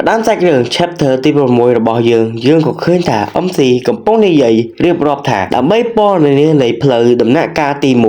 ផ្ដើមសាច់រឿង chapter ទី6របស់យើងយើងក៏ឃើញថា MC កំពុងនិយាយរៀបរាប់ថាដើម្បីពណ៌នានៃផ្លូវដំណាក់កាលទី1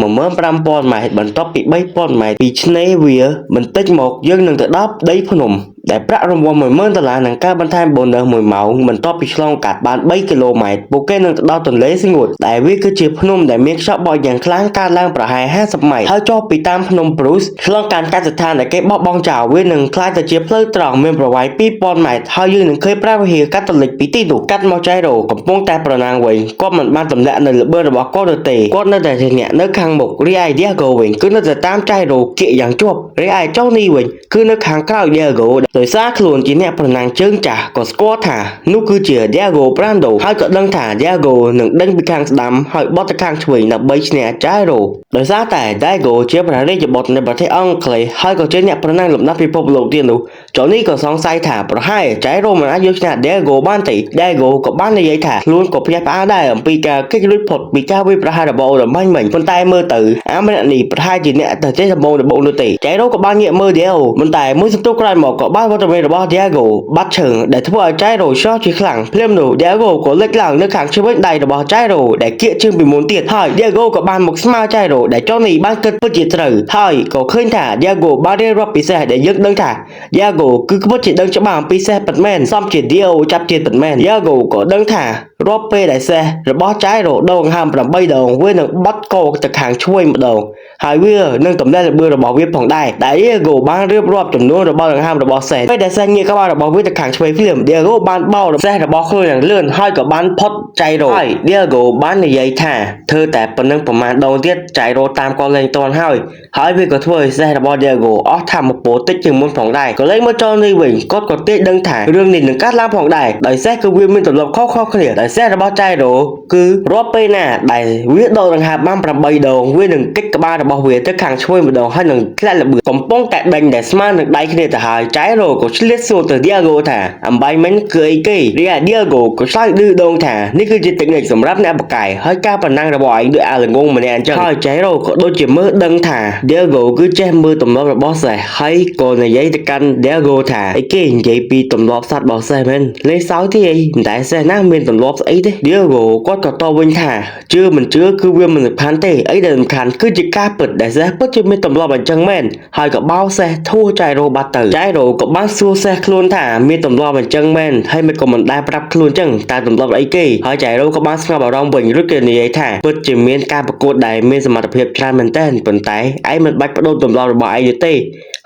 15,000ម៉ែត្របន្ទាប់ពី3000ម៉ែត្រពីឆ្នេរវាបន្តិចមកយើងនឹងទៅដល់ដីភ្នំដែលប្រាក់រង្វាន់10000ដុល្លារនិងការបន្ថែម bonus 1ម៉ោងបន្ទាប់ពីឆ្លងកាត់បាន3គីឡូម៉ែត្រពួកគេនឹងទៅដល់ទន្លេស្ងួតដែលវាគឺជាភ្នំដែលមានខ្យល់បក់យ៉ាងខ្លាំងកើតឡើងប្រហែល50ម៉ែត្រហើយចុះពីតាមភ្នំ Bruce ឆ្លងកាត់កសិដ្ឋានដែលគេបោះបង់ចោលវានឹងក្លាយទៅជាផ្លូវត្រង់មានប្រវែង2000ម៉ែត្រហើយយើងនឹងឃើញព្រះវិហារកាតូលិកពីទីនោះកាត់មកចៃរ៉ូកំពុងតែប្រណាំងវិញគាត់មិនបានទម្លាក់នៅល្បឿនរបស់គាត់នោះទេគាត់នៅតែជាអ្នកនៅខាងមុខរីឯ Diego វិញគឺនៅតែតាមចៃរ៉ូគៀកយ៉ាងជាប់រីឯចុះនេះវិញគឺនៅខាងក្រោយ Diego ដោយសារខ្លួនជាអ្នកប្រណាំងជើងចាស់ក៏ស្គាល់ថានោះគឺជា Diego Brando ហើយក៏ដឹងថា Diego នឹងដេញពីខាងស្ដាំហើយបត់ទៅខាងឆ្វេងដើម្បីឈ្នះ Jairo ដោយសារតែ Diego ជាព្រះរាជបុត្រនៃប្រទេសអង់គ្លេសហើយក៏ជាអ្នកប្រណាំងលំដាប់ពិភពលោកទៀតនោះ Johnny ក៏សង្ស័យថាប្រហែល Jairo មិនអាចយកឈ្នះ Diego បានទេ Diego ក៏បាននិយាយថាខ្លួនក៏ភ្ញាក់ផ្អើលដែរអំពីការគេចរួចផុតពីការវាយប្រហាររបស់អូនបាញ់មិញប៉ុន្តែមើលទៅអាម្នាក់នេះប្រហែលជាអ្នកទៅចេះដំបងដំបងនោះទេ Jairo ក៏បានងាកមើល Diego ប៉ុន្តែមួយសន្ទុះក្រោយមកក៏បានវត្តមានរបស់ Diego បាត់ឈឹងដែលធ្វើឲ្យ Jairo ช็อกជាខ្លាំងភ្លាមនោះ Diego ក៏លេចឡើងនៅខាងឆ្វេងដៃរបស់ Jairo ដែលគៀកជាងពីមុនទៀតហើយ Diego ក៏បានមកស្មើ Jairo ដែល Johnny បានគិតពិតជាត្រូវហើយក៏ឃើញថា Diego បានរៀបរាប់ពិសេសដែលយើងដឹងថា Diego គឺពិតជាដឹងច្បាស់អំពីសេះពិតមែនសមជា Dio ចាប់ជាតិពិតមែន Diego ក៏ដឹងថារាប់ពេលដែលសេះរបស់ Jairo ដងហាម8ដងវានឹងបត់កទៅខាងឆ្វេងម្ដងហើយវានឹងទម្លាក់ល្បឿនរបស់វាផងដែរដែល Diego បានរៀបរាប់ចំនួនរបស់ដង្ហើមរបស់សេះពេលដែលសេះងាកក្បាលរបស់វាទៅខាងឆ្វេងភ្លាម Diego បានបោសេះរបស់ខ្លួនយ៉ាងលឿនហើយក៏បានផុត Jairo ហើយ Diego បាននិយាយថាធ្វើតែប៉ុណ្្នឹងប្រមាណដងទៀត Jairo តាមគាត់លែងទាន់ហើយហើយវាក៏ធ្វើឲ្យសេះរបស់ Diego អស់ធម៌ពលតិចជាងមុនផងដែរក៏លេងមកចោលនេះវិញគាត់ក៏ទាញដឹងថារឿងនេះនឹងកើតឡើងផងដែរដោយសេះគឺវាមានទម្លាប់ខុសៗគ្នាដោយសេះរបស់ Jairo គឺរាប់ពេលណាដែលវាដកដង្ហើមបាន8ដងវានឹងគិចក្បាលរបស់វាទៅខាងឆ្វេងម្ដងហើយនឹងធ្លាក់ល្បឿនកំពុងតែដេញដែលស្មើនឹងដៃគ្នាទៅហើយ Jairo ក៏ឆ្លៀតសួរទៅ Diego ថាអំបែងមិញគឺអីគេរីឯ Diego ក៏ឆ្លើយឌឺដងថានេះគឺជាtechnique សម្រាប់អ្នកបកកែហើយការប្រណាំងរបស់ឯងដូចអាល្ងងម្នាក់អញ្ចឹងហើយ Jairo ក៏ដូចជាមើលដឹងថា Diego គឺចេះមើលទម្លាប់របស់សេះហើយក៏និយាយទៅកាន់ Diego ថាអីគេនិយាយពីទម្លាប់សត្វរបស់សេះមែនលេងសើចទេអីមិនតែសេះណាមានទម្លាប់ស្អីទេ Diego គាត់ក៏តបវិញថាជឿមិនជឿគឺវាមិនសំខាន់ទេអីដែលសំខាន់គឺជាការពិតដែលសេះពិតជាមានទម្លាប់អញ្ចឹងមែនហើយក៏បោសេះធួចៃរ៉ូបាត់ទៅចៃរ៉ូក៏បានសួរសេះខ្លួនថាមានទម្លាប់អញ្ចឹងមែនហើយមិនក៏មិនដែលប្រាប់ខ្លួនអញ្ចឹងតើទម្លាប់អីគេហើយចៃរ៉ូក៏បានស្ងប់អារម្មណ៍វិញរួចគេនិយាយថាពិតជាមានការប្រកួតដែលមានសមត្ថភាពច្រើនមែនទែនប៉ុន្តែឯងមិនបាច់បដូរទម្លាប់របស់ឯងនោះទេ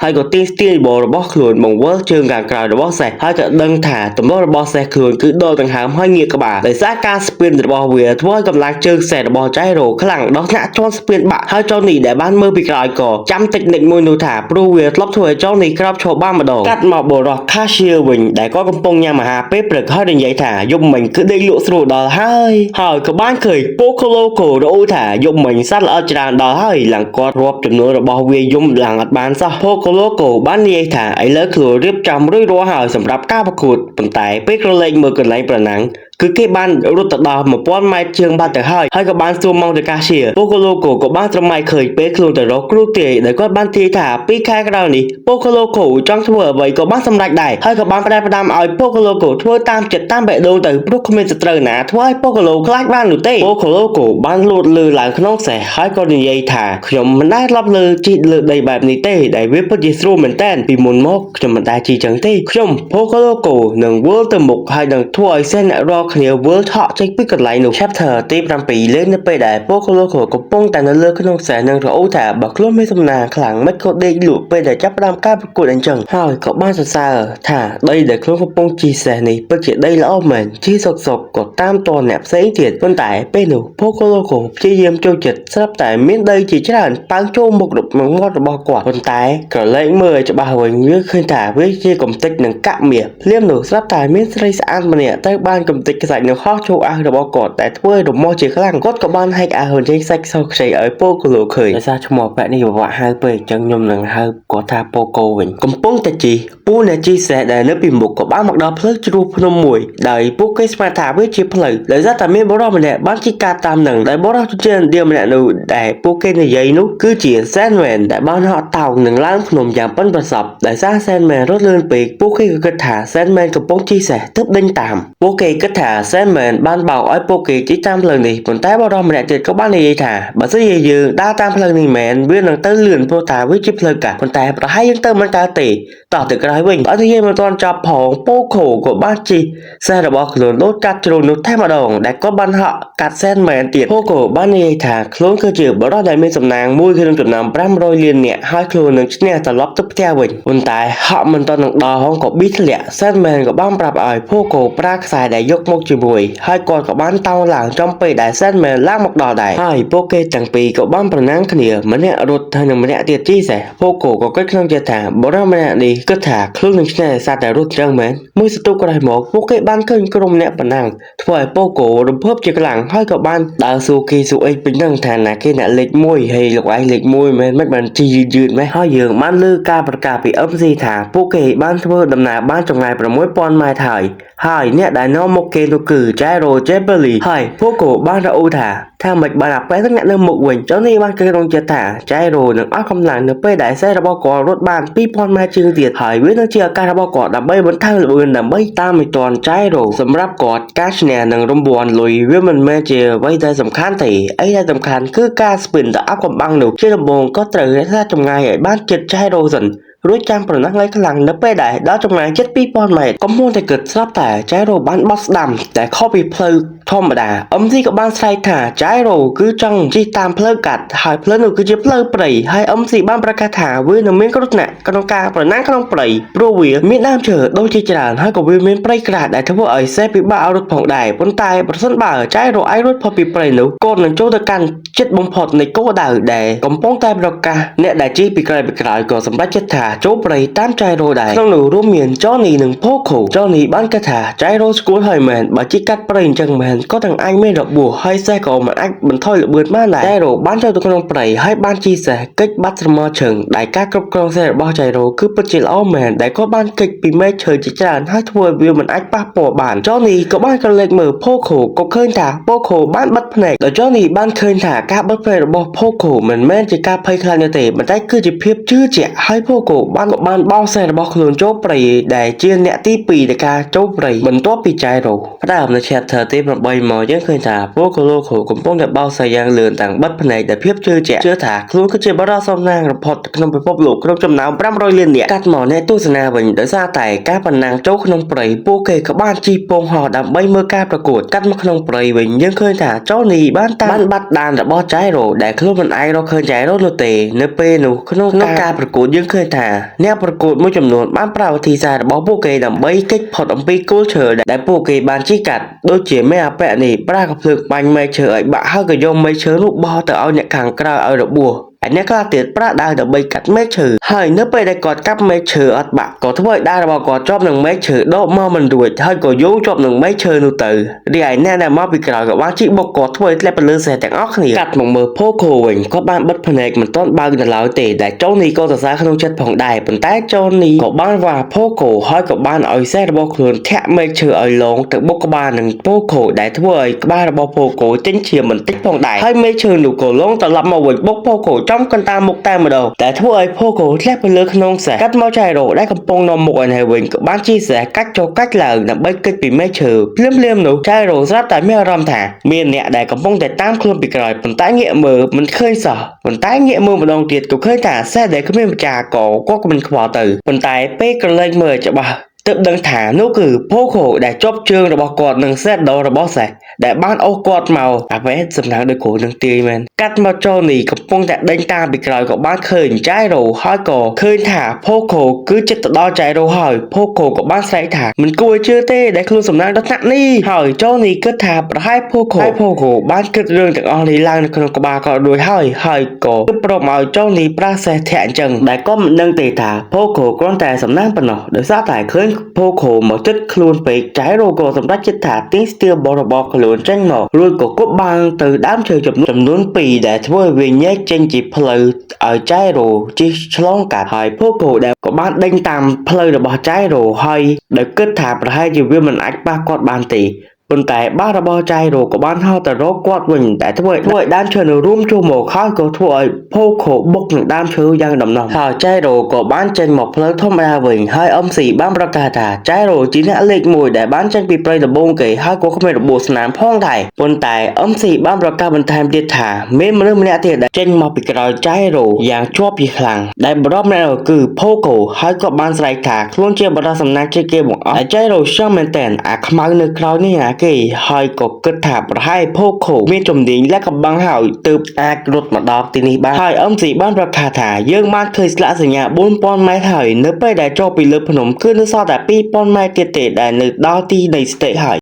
ហើយក៏ទាញស្ទាយបលរបស់ខ្លួនបង្វិលជើងខាងក្រោយរបស់សេះហើយក៏ដឹងថាទម្លាប់របស់សេះខ្លួនគឺដកដង្ហើមហើយងាកក្បាលដោយសារការស្ពានរបស់វាធ្វើឲ្យកម្លាំងជើងសេះរបស់ចៃរ៉ូខ្លាំងដល់ថ្នាក់ជាន់ស្ពានបាក់ហើយចောនេះដែលបានមើលពីក្រោយក៏ចាំតិចនិចមួយនោះថាព្រោះវាធ្លាប់ធ្វើឲ្យចောនេះក្រោបឈរបានម្ដងកាត់មកបរោះ cashier វិញដែលគាត់កំពុងញ៉ាំអាហារពេលព្រឹកហើយនិយាយថាយប់មិញគឺដេកលក់ស្រួលដល់ហើយហើយក៏បានឃើញពូកូឡូកូរអូថាយប់មិញសត្វល្អិតច្រើនដល់ហើយឡើងគាត់រាប់ចំនួនរបស់វាយំឡើងអត់បានសោះពូកូឡូកូបាននិយាយថាឥឡូវខ្លួនរៀបចំរួចរាល់ហើយសម្រាប់ការប្រកួតប៉ុន្តែពេលក្រឡេកមើលកន្លែងប្រណាំងគឺគេបានរត់ទៅដល់1000ម៉ែត្រជាងបាត់ទៅហើយហើយក៏បានសួរម៉ងទៅកាសៀពូកូឡូកូក៏បានស្រមៃឃើញពេលខ្លួនទៅរកគ្រូទាយដែលគាត់បានទាយថា2ខែក្រោយនេះពូកូឡូកូចង់ធ្វើអ្វីក៏បានសម្រេចដែរហើយក៏បានផ្ដែផ្ដាំឲ្យពូកូឡូកូធ្វើតាមចិត្តតាមបេះដូងទៅព្រោះគ្មានសត្រូវណាធ្វើឲ្យពូកូឡូខ្លាចបាននោះទេពូកូឡូកូបានលួតលើឡើងក្នុងសេះហើយក៏និយាយថាខ្ញុំមិនដែលធ្លាប់លើជីកលើដីបែបនេះទេដែលវាពិតជាស្រួលមែនតើពីមុនមកខ្ញុំមិនដែលជីចឹងទេខ្ញុំពូកូឡូកូនឹងវិលទៅមុខហើយនឹងធ្វើឲ្យសេះអ្នករាល់គ្នាវិលថក់ចេញពីកន្លែងនោះ Chapter ទី7លេងនៅពេលដែលពូកូឡូកូកំពុងតែនៅលើក្នុងសេះនឹងរអ៊ូថាបើខ្លួនមានសំណាងខ្លាំងមិនក៏ដេកលក់ពេលដែលចាប់ផ្ដើមការប្រកួតអញ្ចឹងហើយក៏បានសរសើរថាដីដែលខ្លួនកំពុងជីសេះនេះពិតជាដីល្អមែនជីសុកសុកក៏តាមតអ្នកផ្សេងទៀតប៉ុន្តែពេលនោះពូកូឡូកូព្យាយាមចូលចិត្តស្រាប់តែមានដីជាច្រើនប៉ើងចូលមុខមាត់របស់គាត់ប៉ុន្តែក៏លែកមើលឲ្យច្បាស់វិញវាឃើញថាវាជាកំទេចនឹងកាក់មាសភ្លាមនោះស្រាប់តែមានស្រីស្អាតម្នាក់ត្រូវបានកំទេច ខ្សាច់និងហោះចូលអាវរបស់គាត់តែធ្វើឲ្យរមាស់ជាខ្លាំងគាត់ក៏បានហែកអាវបញ្ចេញសាច់សខ្ចីឲ្យប៉ូកូឡូឃើញដោយសារឈ្មោះប៉ែនេះពិបាកហៅពេកអញ្ចឹងខ្ញុំនឹងហៅគាត់ថាប៉ូកូវិញកំពុងតែជិះពូអ្នកជិះសេះដែលនៅពីមុខក៏បានមកដល់ផ្លូវជ្រោះភ្នំមួយដោយពួកគេស្មានថាវាជាផ្លូវដោយសារតែមានបុរសម្នាក់បានជិះកាត់តាមនឹងដែលបុរសជនជាតិឥណ្ឌាម្នាក់នោះដែលពួកគេនិយាយនោះគឺជា Sandman ដែលបានហក់តោងនឹងឡើងភ្នំយ៉ាងប៉ិនប្រសប់ដោយសារ Sandman រត់លឿនពេកពួកគេក៏គិតថា Sandman កំពុងជិះសេះទើបដេញតាមពួកគេគិតថា Sandman បានបោកឲ្យពួកគេជិះតាមផ្លូវនេះប៉ុន្តែបុរសម្នាក់ទៀតក៏បាននិយាយថាបើសិនជាយើងដើរតាមផ្លូវនេះមែនវានឹងទៅលឿនព្រោះថាវាជាផ្លូវកាត់ប៉ុន្តែប្រហែលយើងទៅមិនកើតទេតោះទៅក្រោយវិញអត់និយាយមិនទាន់ចប់ផងប៉ូខូក៏បានជិះសេះរបស់ខ្លួនលោតកាត់ជ្រុងនោះតែម្ដងដែលគាត់បានហក់កាត់ Sandman ទៀតប៉ូខូបាននិយាយថាខ្លួនគឺជាបុរសដែលមានសំណាងមួយក្នុងចំណោម500លាននាក់ហើយខ្លួននឹងឈ្នះត្រឡប់ទៅផ្ទះវិញប៉ុន្តែហក់មិនទាន់នឹងដល់ហងក៏ប៊ីធ្លាក់ Sandman ក៏បានប្រាប់ឲ្យប៉ូខូប្រើខ្សែដែលយកមកជាមួយហើយគាត់ក៏បានតោងឡើងចំពេលដែល Sandman ឡើងមកដល់ដែរហើយពួកគេទាំងពីរក៏បានប្រណាំងគ្នាម្នាក់រត់ហើយនិងម្នាក់ទៀតជិះសេះប៉ូខូក៏គិតក្នុងចិត្តថាបុរសម្នាក់នេះគិតថាខ្លួននឹងឈ្នះដោយសារតែរត់ចឹងមែនមួយសន្ទុះក្រោយមកពួកគេបានឃើញក្រុមអ្នកប្រណាំងធ្វើឲ្យប៉ូកូរំភើបជាខ្លាំងហើយក៏បានដើរសួរគេសួរអីពេញហ្នឹងថាណាគេអ្នកលេខ1ហើយលោកឯងលេខ1មែនមិនបានជិះយឺតយឺតម៉េះហើយយើងបានលើការប្រកាសពី MC ថាពួកគេបានធ្វើដំណើរបានចម្ងាយ6000ម៉ែត្រហើយហើយអ្នកដែលនាំមុខគេនោះគឺ Jairo Jebeli ហើយពួកកូបានរអ៊ូថាថាមិនបានអាប៉ែទាំងអ្នកនៅមុខវិញចុះនេះបានគេក្នុងចិត្តថា Jairo នឹងអស់កម្លាំងនៅពេលដែលសេះរបស់គាត់រត់បាន2000ម៉ែត្រជាងទៀតហើយវានឹងជាឱកាសរបស់គាត់ដើម្បីបន្ថែមល្បឿនដើម្បីតាមឲ្យទាន់ Jairo សម្រាប់គាត់ការឈ្នះនិងរង្វាន់លុយវាមិនមែនជាអ្វីដែលសំខាន់ទេអីដែលសំខាន់គឺការស្ពិនទៅអាប់កំបាំងនោះជាដំបូងក៏ត្រូវរក្សាចម្ងាយឲ្យបានជិត Jairo សិនរួចចាំប្រណាំងឲ្យខ្លាំងនៅពេលដែលដល់ចម្ងាយជិត2000ម៉ែត្រកំពុងតែគិតស្រាប់តែ Jairo បានបត់ស្ដាំតែខុសពីផ្លូវធម្មតា MC ក៏បានស្រែកថា Jairo គឺចង់ជិះតាមផ្លូវកាត់ហើយផ្លូវនោះគឺជាផ្លូវព្រៃហើយ MC បានប្រកាសថាវានឹងមានគ្រោះថ្នាក់ក្នុងការប្រណាំងក្នុងព្រៃព្រោះវាមានដើមឈើដូចជាច្រើនហើយក៏វាមានព្រៃក្រាស់ដែលធ្វើឲ្យសេះពិបាករត់ផងដែរប៉ុន្តែប្រសិនបើ Jairo អាចរត់ផុតពីព្រៃនោះគាត់នឹងចូលទៅកាន់ចិត្តបំផុតនៃគោលដៅដែលកំពុងតែប្រកាសអ្នកដែលជិះពីក្រោយពីក្រោយក៏សម្រេចចិត្តថាចូលព្រៃតាម Jairo ដែរក្នុងនោះរួមមាន Johnny និង Poco Johnny បានគិតថា Jairo ស្គាល់ហើយមែនបើជិះកាត់ព្រៃអញ្ចឹងមែនក៏ទាំងអញមានរបួសហើយសេះក៏មិនអាចបន្ថយល្បឿនបានដែរ Jairo បានចូលទៅក្នុងព្រៃហើយបានជិះសេះគេចបាត់ស្រមោលឈឹងដែលការគ្រប់គ្រងសេះរបស់ Jairo គឺពិតជាល្អមែនដែលគាត់បានគេចពីមែកឈើជាច្រើនហើយធ្វើឲ្យវាមិនអាចប៉ះពាល់បាន Johnny ក៏បានក្រឡេកមើល Poco ក៏ឃើញថា Poco បានបិទភ្នែកដោយ Johnny បានឃើញថាការបិទភ្នែករបស់ Poco មិនមែនជាការភ័យខ្លាចនោះទេប៉ុន្តែគឺជាភាពជឿជាក់ហើយ Poco បានបានបោសសេះរបស់ខ្លួនចូលព្រៃដែលជាអ្នកទី2នៃការចូលព្រៃបន្ទាប់ពី Jairo ផ្ដើមនៅ chapter ទី8មកយើងឃើញថា Poco Loco កំពុងតែបោសសេះយ៉ាងលឿនទាំងបិទភ្នែកដោយភាពជឿជាក់ជឿថាខ្លួនគឺជាបុរសសំណាងបំផុតក្នុងពិភពលោកក្នុងចំណោម500លាននាក់កាត់មកអ្នកទស្សនាវិញដោយសារតែការប្រណាំងចូលក្នុងព្រៃពួកគេក៏បានជិះពងហោះដើម្បីមើលការប្រកួតកាត់មកក្នុងព្រៃវិញយើងឃើញថា Johnny បានតាមបានបាត់ដានរបស់ Jairo ដែលខ្លួនមិនអាចរកឃើញ Jairo នោះទេនៅពេលនោះក្នុងក្នុងការប្រកួតយើងឃើញថាអ្នកប្រកួតមួយចំនួនបានប្រើវិធីសាស្ត្ររបស់ពួកគេដើម្បីគេចផុតអំពីគល់ឈើដែលពួកគេបានជិះកាត់ដូចជាមេអាពាក់នេះប្រើកាំភ្លើងបាញ់មែកឈើឲ្យបាក់ហើយក៏យកមែកឈើនោះបោះទៅឲ្យអ្នកខាងក្រៅឲ្យរបួសហើយអ្នកខ្លះទៀតប្រើដាវដើម្បីកាត់មែកឈើហើយនៅពេលដែលគាត់កាប់មែកឈើអត់បាក់ក៏ធ្វើឲ្យដាវរបស់គាត់ជាប់នឹងមែកឈើដកមកមិនរួចហើយក៏យោងជាប់នឹងមែកឈើនោះទៅរីឯអ្នកដែលមកពីក្រោយក៏បានជីកបុកគាត់ធ្វើឲ្យធ្លាក់ទៅលើសេះទាំងអស់គ្នាកាត់មកមើលផូខូវិញគាត់បានបិទភ្នែកមិនទាន់បើកនៅឡើយទេដែលចូនីក៏សរសើរក្នុងចិត្តផងដែរប៉ុន្តែចូនីក៏បានវ៉ាផូខូហើយក៏បានឲ្យសេះរបស់ខ្លួនធាក់មែកឈើឲ្យលងទៅបុកក្បាលនឹងផូខូដែលធ្វើឲ្យក្បាលរបស់ផូខូចេញឈាមបន្តិចផងដែរហើយមែកឈើនោះក៏លងត្រឡប់មកវិញបុកផូខូចំកណ្ដាលមុខតែម្ដងតែធ្វើឲ្យផូខូធ្លាក់ទៅលើក្នុងសេះកាត់មកចៃរ៉ូដែលកំពុងនាំមុខឲ្យនៅវិញក៏បានជិះសេះកាច់ចុះកាច់ឡើងដើម្បីគេចពីមែកឈើភ្លាមៗនោះចៃរ៉ូស្រាប់តែមានអារម្មណ៍ថាមានអ្នកដែលកំពុងតែតាមខ្លួនពីក្រោយប៉ុន្តែងាកមើលមិនឃើញសោះប៉ុន្តែងាកមើលម្ដងទៀតក៏ឃើញថាសេះដែលគ្មានម្ចាស់ក៏គាត់ក៏មិនខ្វល់ទៅប៉ុន្តែពេលក្រឡេកមើលច្បាស់ទើបដឹងថានោះគឺផូខូដែលជាប់ជើងរបស់គាត់និងសេតដោរបស់សេះ ដែលបានអូសគាត់មកអាវ៉េសំណាងដូចគ្រូនឹងទាយមែនកាត់មកចូលនេះកំពុងតែដេញតាមពីក្រោយក៏បានឃើញចៃរ៉ូហើយក៏ឃើញថាផូខូគឺចិត្តទៅដល់ចៃរ៉ូហើយផូខូក៏បានស្រែកថាមិនគួរឲ្យជឿទេដែលខ្លួនសំណាងដល់ថ្នាក់នេះហើយចូលនេះគិតថាប្រហែលផូខូហើយផូខូបានគិតរឿងទាំងអស់នេះឡើងនៅក្នុងក្បាលគាត់រួចហើយហើយក៏គិតព្រមឲ្យចូលនេះប្រាសេះធាក់អញ្ចឹងដែលក៏មិនដឹងទេថាផូខូគ្រាន់តែសំណាងប៉ុណ្ណោះដោយសារតែឃើញផូខូមកចិត្តខ្លួនពេកចៃរ៉ូក៏សម្រេចចិត្តថាទាញស្ទាបរបស់ខ្លួនចេញមករួចក៏គប់បាល់ទៅដើមឈើចំនួន2ដែលធ្វើឲ្យវាញែកចេញជាផ្លូវឲ្យចៃរ៉ូជិះឆ្លងកាត់ហើយផូខូដែលក៏បានដេញតាមផ្លូវរបស់ចៃរ៉ូហើយដោយគិតថាប្រហែលជាវាមិនអាចប៉ះគាត់បានទេប៉ុន្តែបាល់របស់ចៃរ៉ូក៏បានហោះទៅរកគាត់វិញតែធ្វើឲ្យដើមឈើនោះរួមជួមកហើយក៏ធ្វើឲ្យផូខូបុកនឹងដើមឈើយ៉ាងដំណំហើយចៃរ៉ូក៏បានចេញមកផ្លូវធម្មតាវិញហើយ MC បានប្រកាសថាចៃរ៉ូជាអ្នកលេខ1ដែលបានចេញពីព្រៃដំបូងគេហើយក៏គ្មានរបួសស្នាមផងដែរប៉ុន្តែ MC បានប្រកាសបន្ថែមទៀតថាមានមនុស្សម្នាក់ទៀតដែលចេញមកពីក្រោយចៃរ៉ូយ៉ាងជាប់ជាខ្លាំងដែលបរិបម្នាក់នោះគឺផូខូហើយក៏បានស្រែកថាខ្លួនជាបរិសំណាងជាគេបង្អស់ចៃរ៉ូខ្យល់មែនតើអាខ្មៅនៅក្រោយនេះណាគេហើយក៏គិតថាប្រហែលផូខូមានជំនាញและកំបាំងហើយទើបអាចរត់មកដល់ទីនេះបានហើយ MC បានប្រកាសថាយើងបានឃើញស្លាកសញ្ញា4000ម៉ែត្រហើយនៅពេលដែលចុះពីលើភ្នំគឺនៅសល់តែ2000ម៉ែត្រទៀតទេដែលនៅដល់ទីនៃស្តេកហើយ។